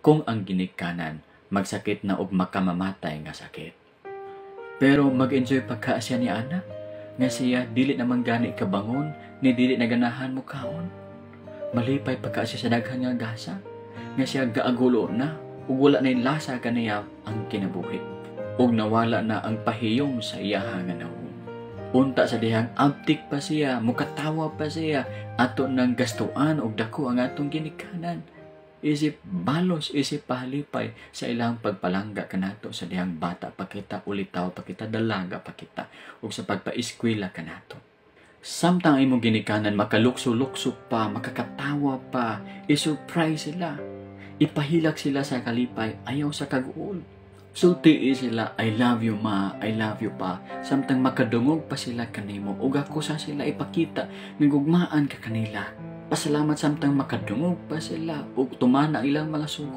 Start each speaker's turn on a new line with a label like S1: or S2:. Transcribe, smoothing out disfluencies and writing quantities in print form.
S1: Kung ang ginikanan magsakit na og makamamatay nga sakit. Pero mag-enjoy pa ka siya ni ana nga siya dili naman gani kabangon ni dili na ganahan mo kaon. Malipay pa ka siya sa daghan nga gasa nga siya gaagulo na ug wala na lasa kaniya ang kinabuhi ug nawala na ang pahiyom sa iyaha nga nawong. Unta sa dihang abtik pa siya, mukatawa pa siya, ato nang gastuan og dako ang atong ginikanan. Isip balos, isip pahalipay sa ilang pagpalangga kanato sa dihang bata pa kita, ulitaw pa kita, dalaga pa kita, ug sa pagpaeskwela kanato. Samtang imong ginikanan makalukso-lukso pa, makakatawa pa, i-surprise sila. Ipahilak sila sa kalipay, ayaw sa kaguol. Sultii sila, "I love you, Ma, I love you, Pa." Samtang makadungog pa sila kanimo, ug ako sa sila ipakita nga gugmaan ka kanila. Pasalamat samtang makadungog pa sila ug tumana ang ilang mga sugo.